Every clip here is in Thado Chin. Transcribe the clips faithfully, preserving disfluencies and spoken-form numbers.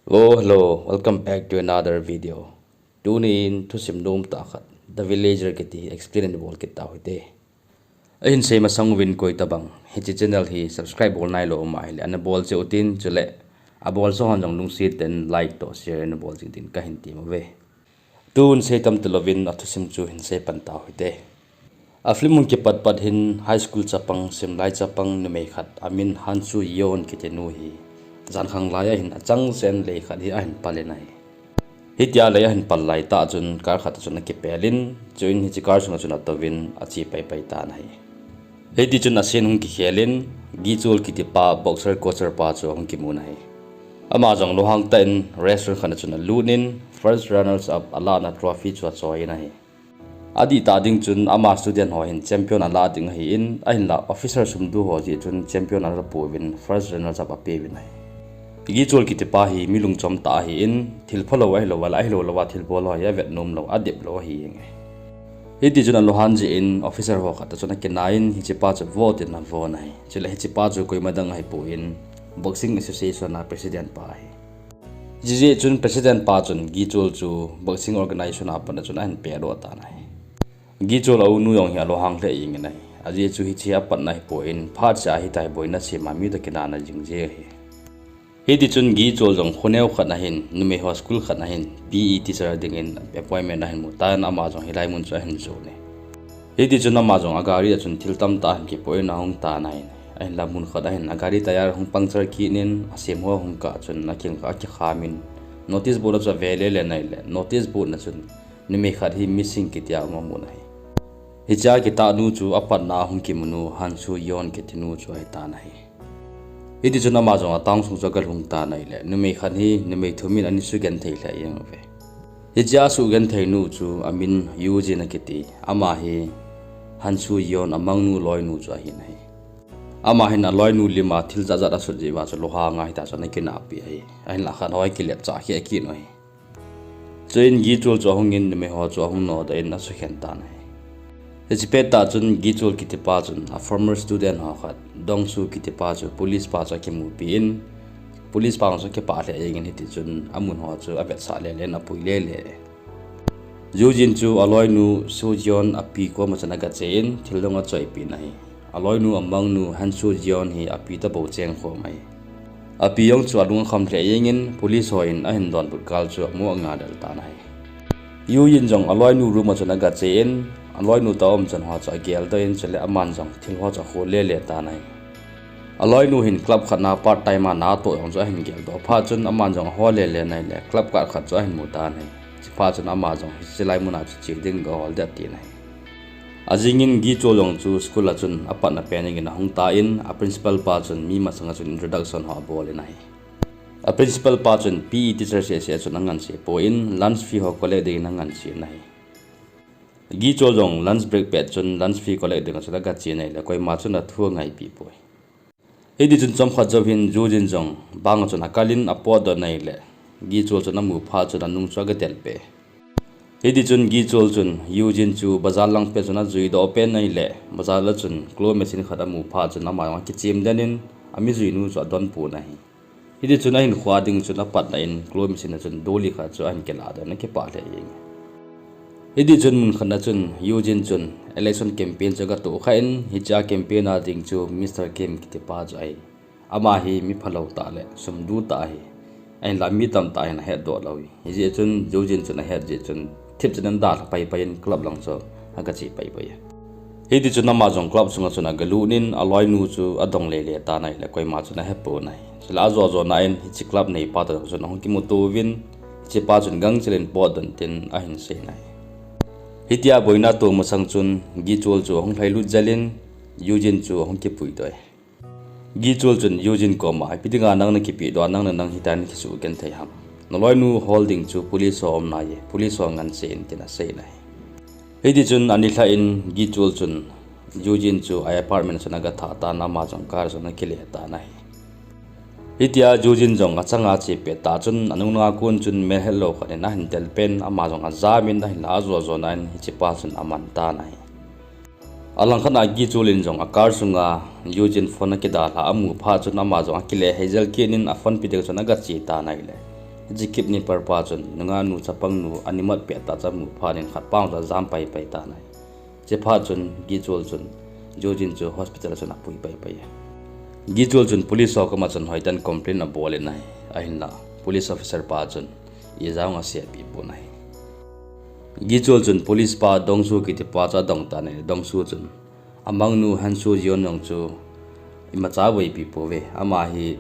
Hello, hello, welcome back to another video. Tunin thusim nom tah khat, The Villager kiti explain in bol kit tau hite. Ahin sei masang uvin koi tabang hiche channel hi subscribe bol nailou um ahile ana bol cheh utin, chule abol sa hon jong lungset in like toh share in bol jing din kahin tem uve. Tun sei tam talouvin athusim chu hin sei pan tau hite. A film hung kipat pat hin high school chapang, simlai chapang numei khat amin Han Su Yeon kiti nu hi jankhang lai a hin achangsen lei khat hi ahin pal in ahi. Hitia lei ahin pal lai tah chun car khat a chun akipel in, chuin hiche car sunga chun atouvin ache paipai tan ahi. Hiti chun a scene hung kikhel in, Gi Chul kiti pa boxer coacher pa chu ahung kimun ahi. Ama jong lunghang tah in restaurant khat a chun alut in, first runners up alahna trophy chu achoi in ahi. Adih tah ding chun ama student ho hin champion alah ding ahin, ahinlah officer sumdu ho jeh chun champion ana pouvin first runners up apeuvin ahi. Gi Chul kiti pa hi mi lungchom tah ahin, thil phalou ahilou a, ahilou lou a thil bol ho hi avet nom lou, adep lou ahi jenge. Hiti chun alunghang jeh in officer ho khat a chun akinai in hiche pa chu vo tin avo in ahi. Chule hiche pa chu koima dang ahipoi, Boxing Association a president pa ahi. Hijeh chun president pa chun Gi Chul chu boxing organization a pat a chun ahin pedoh tan ahi. Gi Chul a unu jong hi alunghang lheh jeng in ahi. Ajeh chu hiche apatna ahipoi, phat cha hitia hi boina sem a mi toh kinahna jing jeh ahi. Hiti chun Gi Chul jong khoneo khat ahin, numei ho school khat ahin, P E teacher dingin appointment ahin mu tan, ama jong hilai mun chu ahin jon e. Hiti chun ama jong agari a chun thil tamtah ahin kipoh in ahung tan ahi. Ahinla mun khat ahin agari tyre hung puncture kit in, asem ho hung kah chun akin, akikham in, notice board a chu ave lele in ahile, notice board na chun numei khat hi missing kitia um amun ahi. Hichea kitah nu chu apatna a hung kimu nu Han Su Yeon kiti nu chu ahitan ahi. Hiti chun ama jong atown sung chu agalhung tan ahile, numei khat hi numei thum in ana sugenthei lheh jeng uve. Hichea asugenthei nu chu amin Yoo Jin akiti, ama hi Han Su Yeon amangnu loinu chu ahin ahi. Ama hin aloinu lim a thil jatjat asut jeh uva chu lunghang a hitia chu ana kinahpi ahi. Ahinlah khat ho hi akilet chah kheh kit u ahi. Chuin Gi Chul chu ahung in numei ho chu ahung nodoh in asukhen tan ahi. Hiche pettah chun Gi Chul kiti pa chun a former student ho khat, Dong Su kiti pa chu police pa chu akimupi in, police pa chu akipah lheh jeng in hiti chun amun ho chu avetsah lele in apui lele e. Yoo Jin chu aloinu Su Yeon api koma chun agache in thildang achoipeh in ahi. Aloinu amangnu Han Su Yeon hi api toh bou chengkhom ahi. Api jong chu alung akham lheh jeng in police hon ahin donbut kal chu amu angadel tan ahi. Yoo Jin jong aloinu room a chun agache in, aloinu toh aumchan ho chu ageldoh in, chule aman jong thil ho chu akhol lele tan ahi. Aloinu hin club khat na part time a natoh jong chu ahin geldoh phat chun aman jong ahol lele in ahile club card khat chu ahin mu tan ahi. Chuphat chun ama jong hiche lai mun a chu che ding gahol ding atin ahi. Ajing in Gi Chul jong chu school a chun apatna pen dingin ahung tan, a principal pa chun mi masang a chun introduction ho abol in ahi. A principal pa chun P E teacher seh seh a chun angansei poi, lunch fee ho collect dingin angansei in ahi. Gi Chul jong lunch break pet chun lunch fee collect ding a chun agache in ahile koima chun athu angaipeh poi. Hiti chun chomkhat jou hin Yoo Jin jong bang a chun akal in apotdoh in ahile, Gi Chul chun amu phat chun anung chu agadel peh. Hiti chun Gi Chul chun Yoo Jin chu bazar lang pet chun ajuidoh peh in ahile, bazar a chun claw machine khat amu phat chun ama jong akichem den in amijuinu chu adonbut in ahi. Hiti chun ahinkhoa ding chun apatna in claw machine a chun dolly khat chu ahin kiladoh in akipah lheh jeng e. Hiti chun mun khat na chun Yoo Jin chun election campaign chu agatoh kha in, hichea campaign a ding chu Mister Kim kiti pa chu ahi. Ama hi mi phalou tah le sumdu tah ahi. Ahinlah mi tamtah in ahetdoh lou e. Hijeh chun Yoo Jin chun ahet jeh chun thipchet in adalha paipai in club lang chu agache paipai e. Hiti chun ama jong club sunga chun agalut in aloinu chu adong lele tan ahile koima chun ahepon ahi. Chule ajo jona in hiche club neipa toh chun ahung kimuto uvin, hichepa chun gangchel in potdoh in tin ahin sei in ahi. Hitia boina atoh masang chun Gi Chul chu ahung lhailut jel in Yoo Jin chu ahung kipuidoh e. Gi Chul chun Yoo Jin koma, ipi dinga nang nakipehdoh a, nang le nang hitia nakisugenthei ham? Naloinu hol ding chu police ho aum nai e, police ho ngansei in tin asei in ahi. Hiti chun ani lhah in Gi Chul chun Yoo Jin chu a apartment a chun agathah tan, ama jong car a chun akile tan ahi. Hitia Yoo Jin jong achanga ache pettah chun anunga kon chun melhetlou khat in ahin del pen, ama jong ajam in ahinlah ajo jona in hichepa chun aman tan ahi. Alangkhat a Gi Chul in jong a car sunga Yoo Jin phone akidalha amu phat chun ama jong akile heijel kit in a phone pe ding chun agache tan ahile, Hiche kidnapper pa chun nungah nu chapang nu ana mat pet tah chu amu phat in khat pa chu ajam pai pai tan ahi. Hiche phat chun Gi Chul chun Yoo Jin chu hospital a chun apui pai pai e. Gi Chul chun police ho koma chun hoitah in complain abol in ahi. Ahinlah police officer pa chun ijat jong aseipi pon ahi. Gi Chul chun police pa Dong Su kiti pa chu adong tan ahi. Dong Su chun amang nu Han Su Yeon jong chu imacha aveipi pouve. Ama hi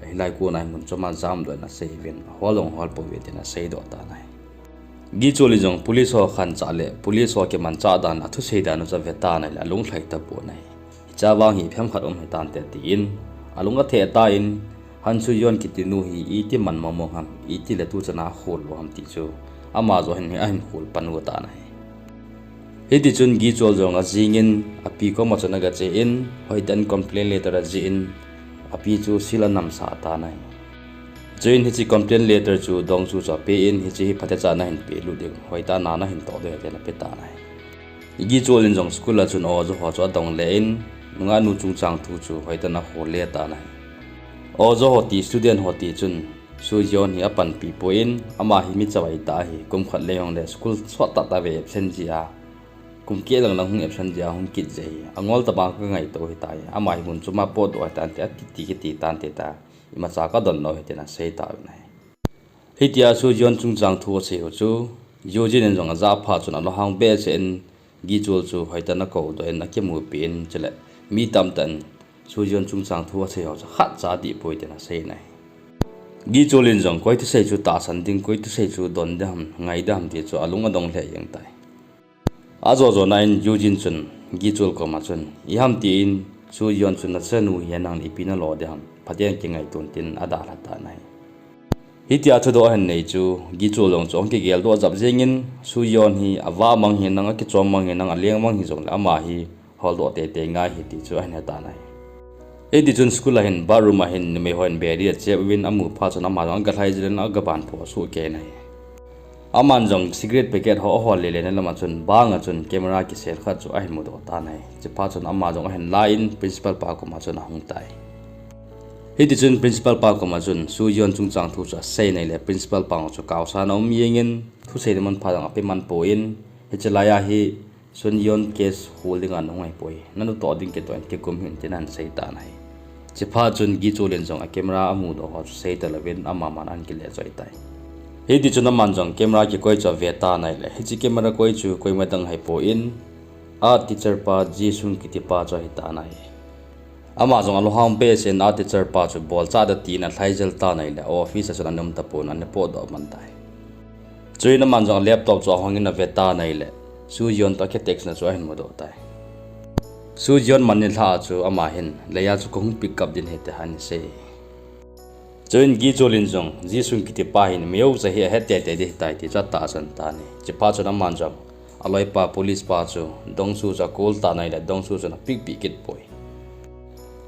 hilai a kon a hi mun chom a jamdoh in asei uvin, ahol jong ahol pouve tin aseidoh tan ahi. Gi Chul in jong police ho khanchah le police ho kimanchah dan, athusei dan u chu ave tan ahile alung lhai tapon ahi. Hiche vang hi phem khat um hitante tin alung atheh tan, Han Su Yeon kiti nu hi iti man mong mong ham, iti le tu chan a akhol lou ham ti chu ama joh hin ahin khol pan u tan ahi. Hiti chun Gi Chul jong ajing in api koma chun agache in, hoitah in complain letter ajih in, api chu seal anamsah tan ahi. Chuin hiche complain letter chu Dong Su chu apen, hiche hi phatecha nahin pelut diu, hoitah a nahin toh diu ahi tin ape tan ahi. Gi Chul in jong school a chun oja ho chu adong le in, nungah nu chungchang thu chu hoitah in akhol le tan ahi. Oja ho ti, student ho ti chun Su Yeon hi apanpi poi in, ama hi mi chavai tah ahi, kum khat le jong le school sot tah tah ve absent jeh a, kum keh lang lang hung absent jeh a hung kit jeh hi angol tah bang kangaito ahitai, ama hi mun chom a potdoh hitante ati ti kiti tante ta, imacha kadon lou ahi tin asei tauvin ahi. Hitia Su Yeon chungchang thu asei u chu Yoo Jin in jong ajah phat chun alunghang behseh in, Gi Chul chu hoitah in akoudoh in akimupi in, chule mi tamtah in Su Yeon chungchang thu asei ho chu khatcha adih poi tin asei in ahi. Gi Chul in jong koi thusei chu tahsan ding, koi thusei chu don ding ham, ngai ding ham ti chu alung adong lheh jeng tai. Ajo jo nan Yoo Jin chun Gi Chul koma chun, iham tin Su Yeon chu nachanu hi nang ipi nalo ding ham, phaten kingaito un tin adalha tan ahi. Hitia thudoh ahin nei chu Gi Chul jong chu ahung kigeldoh jap jeng in, Su Yeon hi avah mang hinam, akichom mang hinam, aleng mang hijongle ama hi holdoh teitei ngai ahi ti chu ahin he tan ahi. Hiti chun school a hin bathroom a hin numei hon bedi achep uvin amu phat chun ama jong agalhai jel in agaban phoh soh kei in ahi. Aman jong cigarette packet ho ahol lele na lam a chun bang a chun camera kisel khat chu ahin mudoh tan ahi. Hiche phat chun ama jong ahin la in principal pa koma chun ahung tai. Hiti chun principal pa koma chun Su Yeon chungchang thu chu asei in ahile principal pa chu kaosan aum jeng in, thusei na mun pha jong ape man poi in, hiche lai a hi Su Yeon case hol dinga nahung ahipoi, nanutoh ding kitoh in kikum hih in tin ahin sei tan ahi. Hiche phat chun Gi Chul in jong a camera amudoh ho chu sei talouvin amaman ahin kile choi tai. Hiti chun aman jong camera kikoi chu ave tan ahile, hiche camera koi chu koima dang ahipoi in, art teacher pa Ji Sung kiti pa chu ahi tan ahi. Ama jong alunghang behseh in art teacher pa chu bolchah ding tin alhai jel tan ahile, office a chun ana um tapon, ana potdoh man tai. Chuin aman jong a laptop chu ahong in ave tan ahile, Su Yeon toh aki text na chu ahin mudoh tai. Su Yeon man nilhah a chu ama hin leiya chu kahung pick up ding ahi tin ahin sei. Chuin Gi Chul in jong Ji Sung kiti pa hin mi jousa hi ahet teitei ding ahitai ti chu atahsan tan ahi. Hiche phat chun aman jong aloipa police pa chu Dong Su chu acall tan ahile Dong Su chun apick peh kit poi.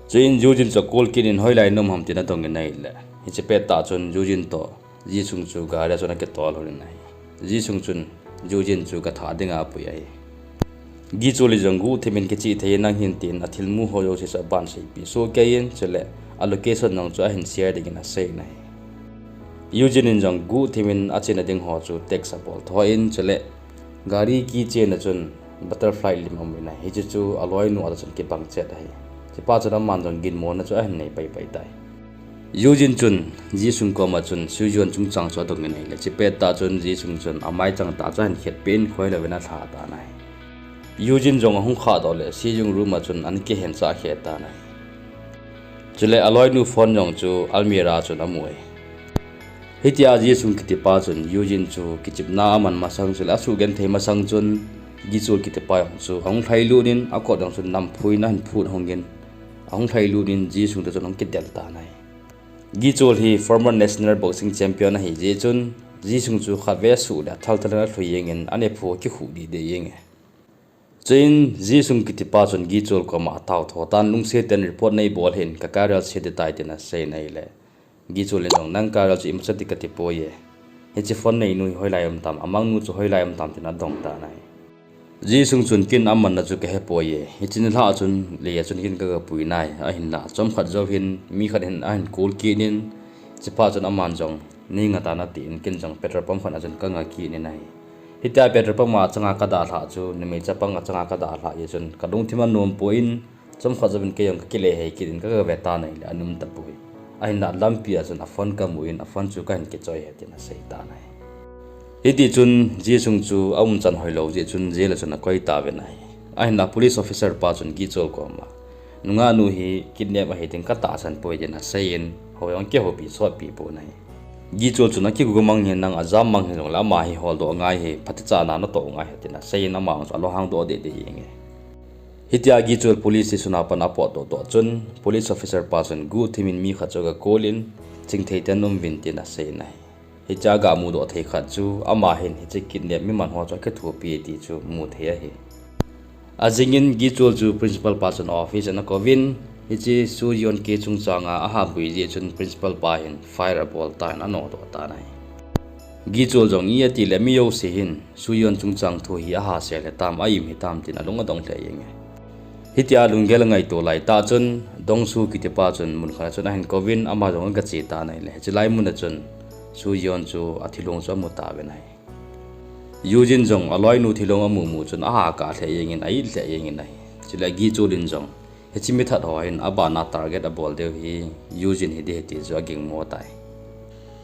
Chuin Yoo Jin chu acall kit in hoilai a um ham tin adong in ahile, hiche pettah chun Yoo Jin toh Ji Sung chu gari a chun akitol lhon in ahi. Ji Sung chun Yoo Jin chu gathah dinga apui ahi. Gi Chul in jong guhthim in kichih thei nang hin tin athilmu ho jouse chu aban seipeh soh kei in, chule a location jong chu ahin share ding in asei in ahi. Yoo Jin in jong guhthim in achena ding ho chu text abol tho in, chule gari keychain a chun butterfly lim aum in ahi. Hiche chu aloinu a chun kibang chet ahi. Hiche phat chun aman jong ginmona chu ahin nei pai pai tai. Yoo Jin chun Ji Sung koma chun Su Yeon chungchang chu adong in ahile, hiche pettah chun Ji Sung chun amaichang tah chu ahin khetpeh in khoilouvin alha tan ahi. Yoo Jin jong ahung khahdoh le sitting room a chun ana kihen chah khe tan ahi. Chule aloinu phone jong chu almirah a chun amu ahi. Hitia Ji Sung kiti pa chun Yoo Jin chu kichepna aman masang chule asuhgenthei masang chun Gi Chul kiti pa jong chu ahung lhailut in akot jong chu namphu in ahin phut hong in, ahung lhailut in Ji Sung toh chun ahung kidel tan ahi. Gi Chul hi former national boxing champion ahi jeh chun Ji Sung chu khatvei asuh le athal thal in alhu jeng in anephu akikhu deh deh jeng e. Chuin Ji Sung kiti pa chun Gi Chul koma atao tho tan, lungset tah in report neibol hih in, ka career se ding tai tin asei in ahile, Gi Chul in jong nang career chu imacha ding kati poi e. Hiche phone neinu hi hoilai a um tam, amang nu chu hoilai a um tam tin adong tan ahi. Ji Sung chun ken amanna chu kahe poi e. Hiche nilhah a chun leiya chun ken kagapui nai, ahinlah chomkhat jou hin mi khat hin ahin call kit in, hiche phat chun aman jong Nei nga tan atin, ken jong petrol pump khat a chun ka nga kit in ahi. Hitia petrol pump a changa ka dalhah chu, numei chapang a changa ka dalhah jeh chun, ka lungthim anom pon, chomkhat jouvin kei jong ka kile hei kit in ka, ka ve tan ahile, anom tapoi. Ahinla lampi a chun a phone ka mu in, a phone chu ka hin kichoi e tin asei tan ahi. Hiti chun, Jisung chu a umchan hoilou jeh chun, jail a chun akoi tauvin ahi. Ahinla police officer pa chun Gichol koma, nungah nu hi kidnap ahi tin ka tahsan poi tin asei in, hou jong kihoupi sotpi pon ahi. Gichol chun akigugumang hin nang ajam mang hijongle ama hi holdoh ngai hi, phatecha na natoh ngai hi tin asei in ama chu alunghang doh deh deh jenge. Hitia Gichol police station a pat apot doh doh chun, police officer pa chun guhthim in mi khat chu aga call in, chingthei tah in um uvin tin asei in ahi. Hitia aga mudoh thei khat chu, ama hin hiche kidnap mi man ho chu akithopi ti chu mu thei ahi. Ajing in Gichol chu principal pa chun office ana kouvin, hiche Su Yeon case chungchang a ahapboi jeh chun principal pa hin fire abol tan anodoh tan ahi. Gichol jong iti le mi jouse hin Su Yeon chungchang thu hi ahasel hitam, a-im hitam tin alung adong lheh jenge. Hitia lunggel ngaito laitah chun Dong Su kitipa chun mun khat a chun ahin kouvin ama jong aga che tan ahile, hiche lai mun a chun Su Yeon chu athilong chu amu tauvin ahi. Yoo Jin jong aloinu thilong amu mu chun ahakah lheh jengin a-it lheh jengin ahi. Chule Gichol in jong hiche mithat ho hin abana target abol diu hi Yoo Jin hiding ahi ti chu agingmo tai.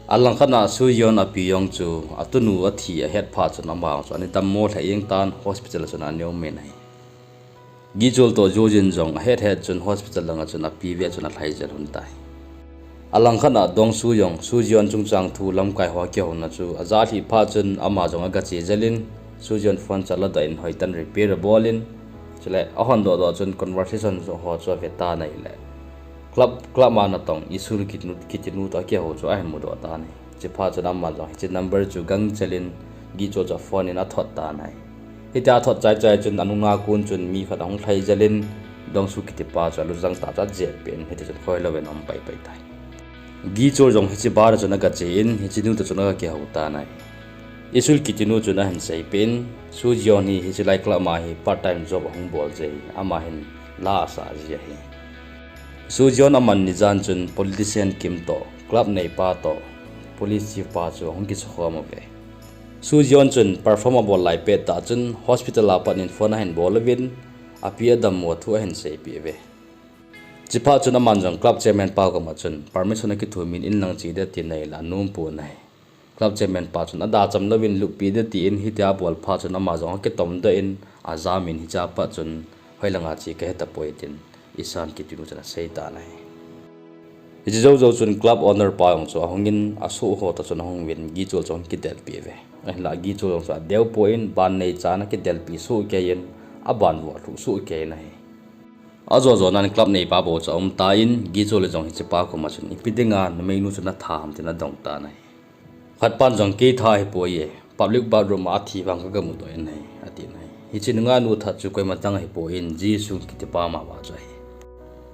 Alangkhat a Su Yeon api jong chu atunu athi ahet phat chun ama jong chu ana dammo lheh jeng tan, hospital a chun ana um in ahi. Gichol toh Yoo Jin jong ahet het chun hospital langa chun api ve chun alhai jel un tai. Alangkhat a Dong Su jong Su Yeon chungchang thu lamkai ho akihouna chu aja lhih phat chun ama jong aga che jel in, Su Yeon phone chu aladoh in hoitah in repair abol in, chule ahon doh doh chun conversation ho chu ave tan ahile, club, club a natong Isul kitinu, kitinu toh akihou chu ahin mudoh tan ahi. Chuphat chun ama jong hiche number chu gangchel in Gichol chu aphone in athot tan ahi. Hitia athot chai chai chun anunga kon chun mi khat ahung lhai jel in Dong Su kitipa chu alujang tah chu ajep peh in hiti chun khoilou in aum pai pai tai. Gichol jong hiche bar a chun aga che in hiche nu toh chun aga kihou tan ahi. Isul kitinu chun ahin seipeh in, Su Yeon hi hiche lai club a hi part time job ahung bol jeh, ama hin la asah ji ahi. Su Yeon aman ni jan chun politician Kim toh, club neipa toh, police chief pa chu ahung kisakhom uve. Su Yeon chun perform abol lai pettah chun hospital a pat in phone ahin bol uvin, api adammo thu ahin seipeh uve. Chuphat chun aman jong club chairman pa koma chun permission akithum in inlang che ding tin ahile anom pon ahi. Club chairman pa chun adacham louvin luppi ding tin hitia abol phat chun ama jong akitomdoh in ajam in hichea pat chun hoilanga che kahe tapoi tin Isan kitinu chun asei tan ahi. Hiche jou jou chun club owner pa jong chu ahung in asoh ho toh chun ahung uvin Gichol chu ahung kidelpeh uve. Ahinla Gichol jong chu adeu poi in ban neichan akidelpi sohkei in aban vo lhuh sohkei in ahi. Ajo jo nan club neipa bou chu aum tan Gichol in jong hichepa koma chun ipi dinga numeinu chu natha ham tin adong tan ahi. Khatpan jong kei tha ahipoi e, public bathroom a athi vang kaga mudoh in ahi, atin ahi. Hiche nungah nu that chu koima dang ahipoi, Ji Sung kitipa mama chu ahi.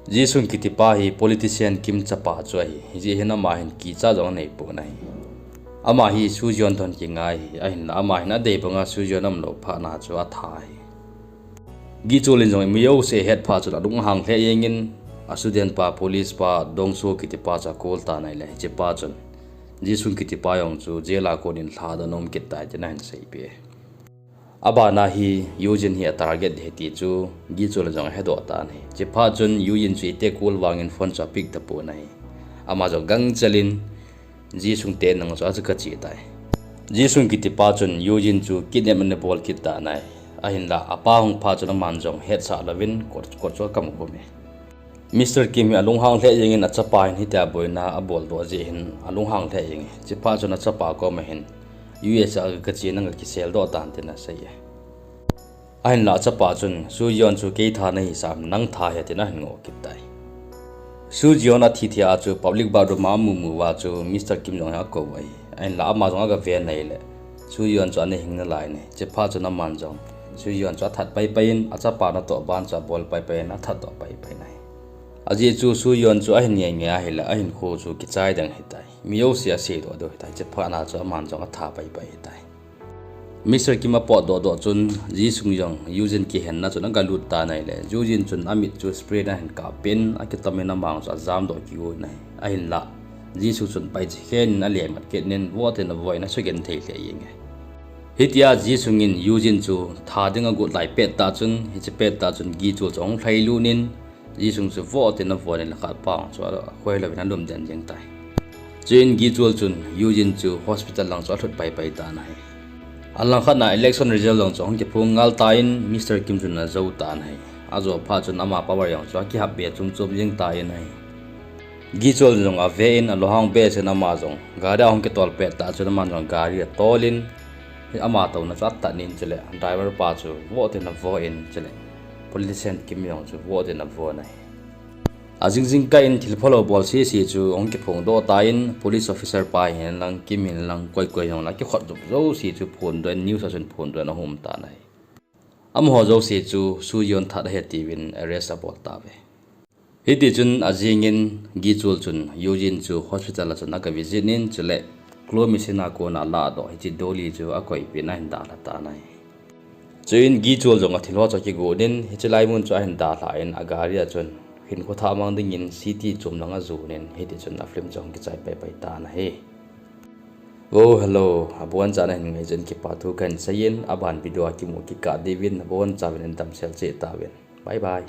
Ji Sung kitipa hi politician Kim chapa chu ahi. Hijeh hin ama hin kicha jong anei pon ahi. Ama hi Su Yeon toh kingai ahi, ahinla ama hin adei banga Su Yeon aumlou phat na chu atha ahi. Gichol in jong mi jouse ahet phat chun alunghang lheh jengin, a student pa police pa Dong Su kitipa chu acall tan ahile, hichepa chun Ji Sung kitipa jong chu jail a konin lhadoh in aum kit tai tin ahin seipeh e. Abana hi Yoo Jin hi atarget ding ahi ti chu Gichol in jong ahedoh tan ahi. Hichephat chun Yoo Jin chu ite call vangin phone chu apick tapon ahi. Ama jong gangchel in Ji Sung te nang chu achu kache tai. Ji Sung kitipa chun Yoo Jin chu kidnap ana bol kit tan ahi. Ahinla apa hung phat chun aman jong hetsah louvin kot, kot chu akamu khum e. Mister Kim hi alunghang lheh jengin achapa hin hitia boina aboldoh jeh hin alunghang lheh jenge. Hichephat chun achapa koma hin U S A kache nanga kiseldoh tan tin asei e. Ahinla achapa chun, Su Yeon chu kei tha nahisah ham, nang tha ahi tin ahin ngoh kit tai. Su Yeon athi thei a chu public bathroom a amu mu uva chu Mister Kim jong hi akou ahi. Ahinla ama jong aga vet in ahile, Su Yeon chu ana hing nalai in ahi. Hichephat chun aman jong Su Yeon chu athat pai pai in, achapa natoh ban chu abol pai pai in, athatdoh pai pai in ahi. Ajeh chu Su Yeon chu ahin ngei ngei ahile, ahinkho chu kichai ding ahitai. Mi jouse aseidoh diu ahitai. Hichephat na chu aman jong atha pai pai ahitai. Mister Kim apotdoh doh chun, Ji Sung jong Yoo Jin kihenna chun agalut tan ahile, Yoo Jin chun amit chu spray in ahin kap in, akitomin ama chu ajamdoh kit un ahi. Ahinla Ji Sung chun pai chikhen in alen mat kit in vo tin avoh in asugenthei lheh jeng e. Hitia Ji Sung in Yoo Jin chu tha ding agot lai pet tah chun, hiche pet tah chun Gi Chul chu ahung lhailut in, Ji Sung chu vo tin avoh in lhakhat pa chu akhoi louvin alum den jeng tai. Chuin Gi Chul chun Yoo Jin chu hospital lang chu alhut paipai tan ahi. Alangkhat na election result jong chu ahung kiphong ngal tan, Mister Kim chun ajou tan ahi. Ajou phat chun ama power jong chu akihap be chom chom jeng tan ahi. Gi Chul jong ave in alunghang behseh in ama jong gari ahung kitol pet tah chun aman jong gari atol in, ama touna chu atan in chule driver pa chu vo tin avoh in chule politician Kim jong chu vo tin avoh in ahi. Ajing jingkah in thil phalou bol sese chu ahung kiphong doh tan, police officer pa hin lang, Kim hin lang, koi koi jong la kikhut jup jouse chu phondoh in, news a chun phondoh in ahung um tan ahi. Amaho jouse chu Soo Yeon that ahi tiuvin arrest abol tauve. Hitichun ajing in Gi Chul chun Yoo Jin chu hospital a chun aga visit in chule claw machine a kona aladoh hiche dolly chu akoipeh in ahin dalha tan ahi. Chuin Gi Chul jong athil ho chu akigot in hiche lai mun chu ahin dalha in agari a chun hinkho thah mang dingin city chom lang ajon in hitichun afilm chu ahung kichai paipai tan ahi. Oh, hello. Abonchauvin nahin ngai jeh in kipa thu kahin seiyin, aban video a kimu kikah diuvin, abonchauvin damsel cheh tauvin. Bye bye.